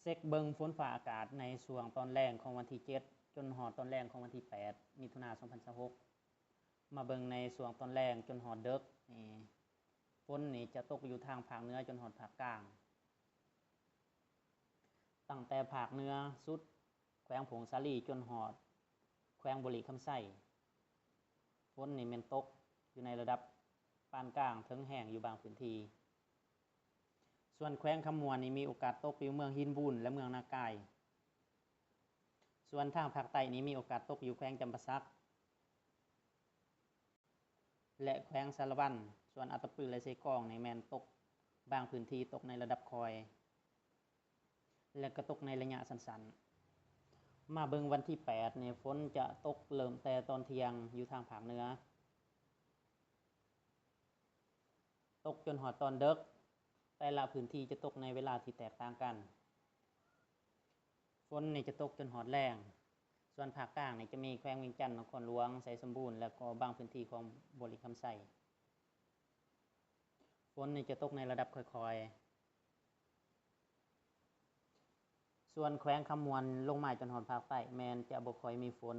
ເຊັກເບິ່ງຝົນຟ້າອາກາດໃນຊ່ວງຕອນແລງຂອງວັນທີເຈັດ ຈົນຮອດຕອນແລງຂອງວັນທີແປດ ມິຖຸນາ ສອງພັນຊາວຫົກ. ມາເບິ່ງໃນຊ່ວງຕອນແລງຈົນຮອດເດິກນີ້ ຝົນນີ້ຈະຕົກຢູ່ທາງພາກເໜືອຈົນຮອດພາກກາງ. ຕັ້ງແຕ່ພາກເໜືອສຸດແຂວງຜົ້ງສາລີຈົນຮອດແຂວງບໍລິຄຳໄຊ, ຝົນນີ້ແມ່ນຕົກຢູ່ໃນລະດັບປານກາງເຖິງແຮງຢູ່ບາງພື້ນທີ່. ສ່ວນແຂວງຄຳມ່ວນນີ້ມີໂອກາດຕົກຢູ່ເມືອງຫີນບູນ ແລະ ເມືອງນາກາຍ. ສ່ວນທາງພາກໃຕ້ນີ້ມີໂອກາດຕົກຢູ່ແຂວງຈຳປາສັກ ແລະ ແຂວງສາລະວັນ. ສ່ວນອັດຕະປື ແລະ ເຊກອງນີ້ແມ່ນຕົກບາງພື້ນທີ່, ຕົກໃນລະດັບຄ່ອຍ ແລະ ກໍຕົກໃນໄລຍະສັ້ນໆ. ມາເບິ່ງວັນທີແປດນີ້ ຝົນຈະຕົກເລີ່ມແຕ່ຕອນທ່ຽງຢູ່ທາງພາກເໜືອ ຕົກຈົນຮອດຕອນເດິກ, ແຕ່ລະພື້ນທີ່ຈະຕົກໃນເວລາທີ່ແຕກຕ່າງກັນ. ຝົນນີ້ຈະຕົກຈົນຮອດແລງ. ສ່ວນພາກກາງນີ້ຈະມີແຂວງວຽງຈັນ, ນະຄອນຫຼວງ, ໄຊສົມບູນ ແລະ ກໍບາງພື້ນທີ່ຂອງບໍລິຄຳໄຊ. ຝົນນີ້ຈະຕົກໃນລະດັບຄ່ອຍໆ. ສ່ວນແຂວງຄຳມ່ວນລົງມາຈົນຮອດພາກໃຕ້ ແມ່ນຈະບໍ່ຄ່ອຍມີຝົນ,